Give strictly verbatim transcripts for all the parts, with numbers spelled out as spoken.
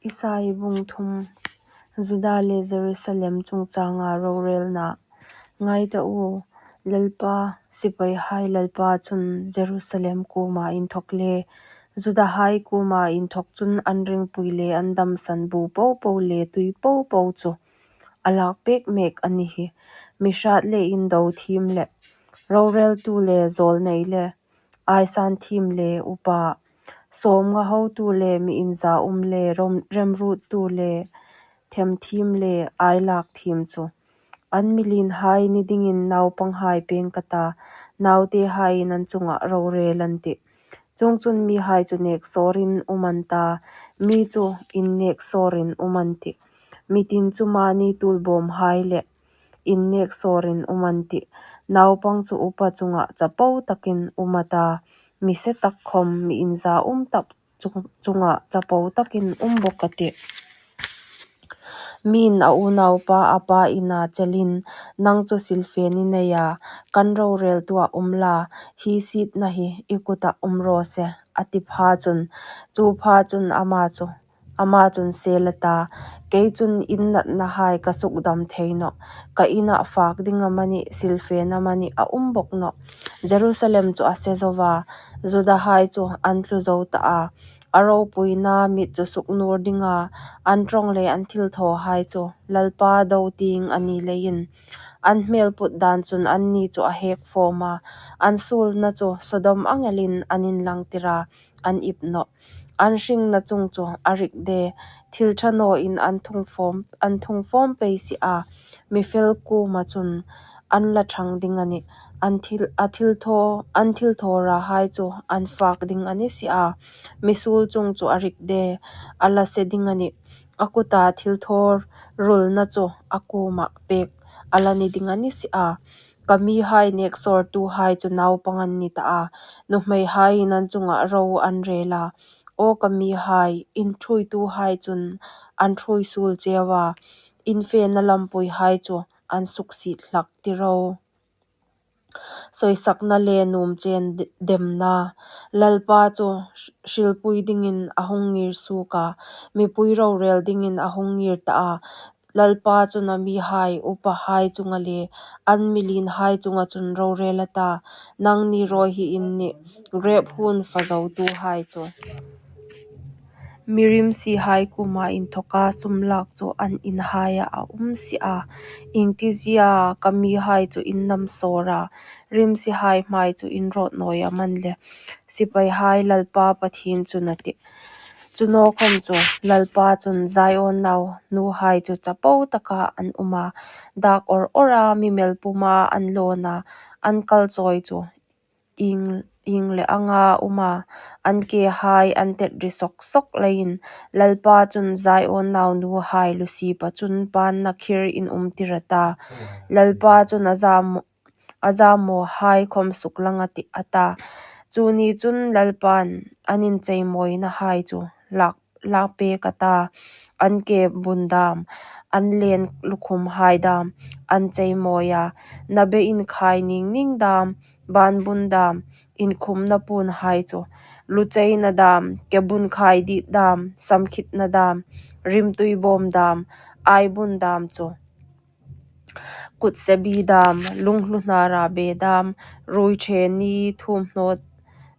Isai bung thum. Juda le Jerusalem chungchanga rorelna. Ngai ta u, Lalpa, sipaihai Lalpa chun Jerusalem kuoma inthawk le Judahai kuoma inthawk chun an ringpui le an damsan bu popo le tui popo chu a lak pek mek a ni hi. Mi hrat le indo thiem le roreltu le zawlnei le aisan thiem le upa, sawmnga hotu le mi inza um le rom-, remruottu le them thiem le ailak thiem chu. An milienhai ni dingin naupanghai peng ka ta, nautehaiin an chunga rorel an tih. Chuongchun mihai chu neksawrin um an ta, mi chu inneksawrin um an tih. Mi tin chu mani tulbawmhai le inneksawrin um an tih. Naupang chu upa chunga chapo takin um a ta, mi se tak khom mi inza um tak chu-, chunga chapo takin um bawk a tih. Miin a unaupa a pa ina chelin, "Nang chu silfen i nei a, kan roreltu a um la, hi sietna hi i kuta um raw se," a ti pha chun, chu pha chun ama chu, ama chun sel a ta, "Kei chun in natnahai ka sukdam thei nawh, ka ina fak ding amanih, silfen amanih a um bawk nawh. Jerusalem chu a se zo a, Judahai chu an tlu zo ta a, a ropuina mit chu suknuor dinga, an ṭawng le an thilthawhai chu Lalpa do tieng a ni leiin, an hmel put dan chun anni chu a hek fawm a, an suolna chu Sodom ang elin an inlang tir a, an ip nawh. An hringna chung chu a rik de, thil ṭha nawin an thung fawm, an thung fawm pei si a, mi fel kuoma chun an la ṭhang ding a nih. An thil, a thilthaw, an thilthawrahai chu an fak ding a ni si a, mi suol chung chu a rik de, a la se ding a nih. A kuta thilthawrulna chu a kuoma pek a la ni ding a ni si a. Ka mihai neksawrtuhai chu naupang an ni ta a, nuhmeihaiin an chunga ro an rel a. Aw ka mihai, in ṭhuoituhai chun an ṭhuoi suol cheu a, in fena lampuihai chu an suksiet hlak ti ro." Sawisakna le nuom chen de-, demna. Lalpa chu hrilpui dingin a hung ngir suok a, mipui rorel dingin a hung ngir ta a. Lalpa chun a mihai, upahai chunga le an milienhai chunga chun rorel a ta, "Nangni rawi hi in nih, grep huon fa zotuhai chu. Mi rimsihai kuoma inthawka sum lak chu an inhaia a um si a. Iengtizia ka mihai chu in nam sawr a, rimsihai hmai chu in rawt nawi am a ni le, sipaihai Lalpa Pathien chun a tih." Chu naw khom chu Lalpa chun, "Zion naunuhai chu chapo taka an um a, dak awr awra mi mel puma an lawn a, an kal chawi chu ieng, ieng le anga um a, an kehai an tet ri sawk sawk leiin, Lalpa chun Zion naunuhai lusiepa chun panna khir inum tir a ta. Lalpa chun a zam, a zamawhai khom suklang a tih," a ta. Chu ni chun Lalpan an incheimawinahai chu lak, lak pek a ta. An ke bun dam, an len lukhumhai dam an cheimawi a, na be inkhai ning ning dam, ban bun dam, inkhumna puonhai chu, lucheina dam, ke bun khai dit dam, samkhitna dam, rimtui bawm dam, ai bun dam chu, kutsebi dam, lunghlu hnara be dam, ruiṭheni thum hnawt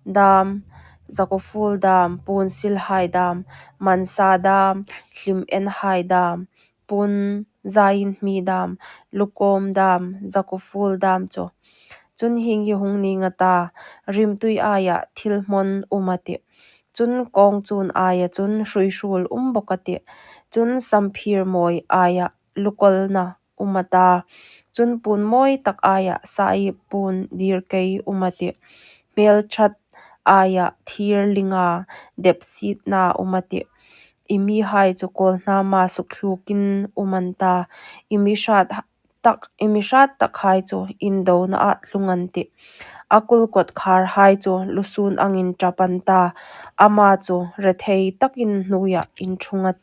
dam, zakawful dam, puon silhai dam, mansa dam, hlim enhai dam, puon zain hmi dam, lukawm dam, zakawful dam chu. Chun hieng hi hung ning a ta, rimtui aia thil hmawn um a tih. Chun kawng chun aia chun hruihruol um bawk a tih. Chun samphir mawi aia lukawlna um a ta. Chun puon mawi tak aia saip puon dirkei um a tih. Hmelṭhat aia thir linga depsietna um a tih. I mihai chu kawlhnama suktluokin um an ta. I mi hrat tak, i mi hrat takhai chu indonaa tlung an tih. A kulkawt kharhai chu lusun angin ṭap an ta. Ama chu rethei takin hnuoia inṭhung a tih.